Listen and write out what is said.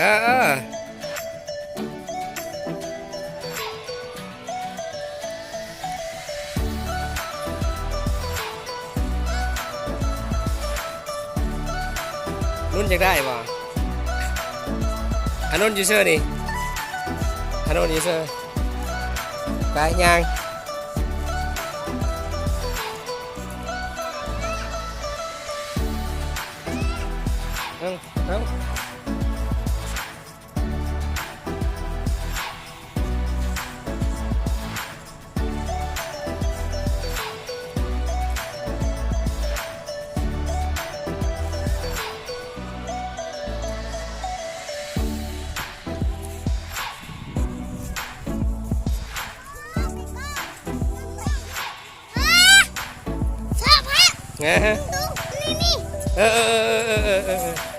ເອີ ເອີ ນຸນຢາກໄດ້ບໍ່? ອານົນຢູ່ເຊີນີ້ ອານົນຢູ່ເຊີ ໄປຍ່າງ ເອົາ ເອົາ. ເອີ ເອີ ເອີ ເອີ.